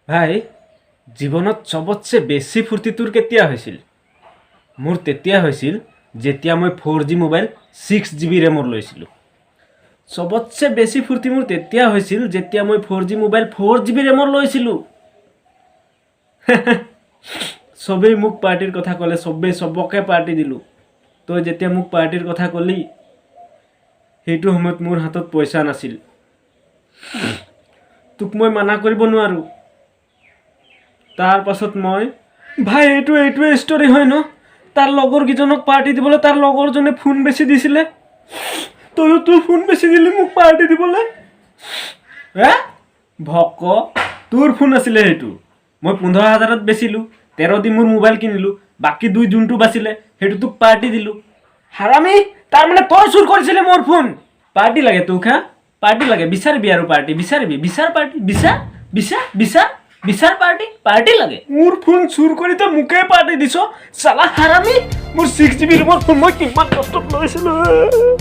ভাই, জীৱনত চবতছে বেছি ফূৰ্তি তোৰ কেতিয়া হৈছিল? মোৰ তেতিয়া হৈছিল যেতিয়া মই 4G mobile 6 GB ৰেমৰ লৈছিলোঁ। চবতছে বেছি ফূৰ্তি মোৰ তেতিয়া হৈছিল যেতিয়া মই 4G mobile 4 GB ৰেমৰ লৈছিলোঁ। চবেই মোক পাৰ্টিৰ কথা ক'লে, চবেই, চবকে পাৰ্টি দিলোঁ। তই যেতিয়া মোক পাৰ্টিৰ কথা ক'লি, সেইটো সময়ত মোৰ হাতত পইচা নাছিল। তোক মই মানা কৰিব নোৱাৰোঁ। তাৰ পাছত মই, ভাই, এইটোৱে ষ্টৰি হয় ন? তাৰ লগৰ কেইজনক পাৰ্টি দিবলৈ তাৰ লগৰজনে ফোন বেচি দিছিলে। তয়ো তোৰ ফোন বেচি দিলি মোক পাৰ্টি দিবলৈ। হে ভক, তোৰ ফোন আছিলে সেইটো। মই 15 হাজাৰত বেচিলোঁ, 13 দি মোৰ মোবাইল কিনিলোঁ। বাকী দুই যোনটো বাচিলে, সেইটো তোক পাৰ্টি দিলোঁ। হাৰামি, তাৰমানে তই চুৰ কৰিছিলি মোৰ ফোন? পাৰ্টি লাগে তোক? হা, পাৰ্টি লাগে? বিচাৰিবি আৰু পাৰ্টি বিচাৰিবি। বিচাৰ পাৰ্টি, বিচাৰ, বিচাৰ, বিচাৰ, বিচাৰ পাৰ্টি। পাৰ্টি লাগে? মোৰ ফোন চুৰ কৰি তই মোকে পাৰ্টি দিছ? চালা হাৰামি! মোৰ 6 জিবি ৰেমৰ ফোন মই কিমান কষ্টত লৈছিলোঁ।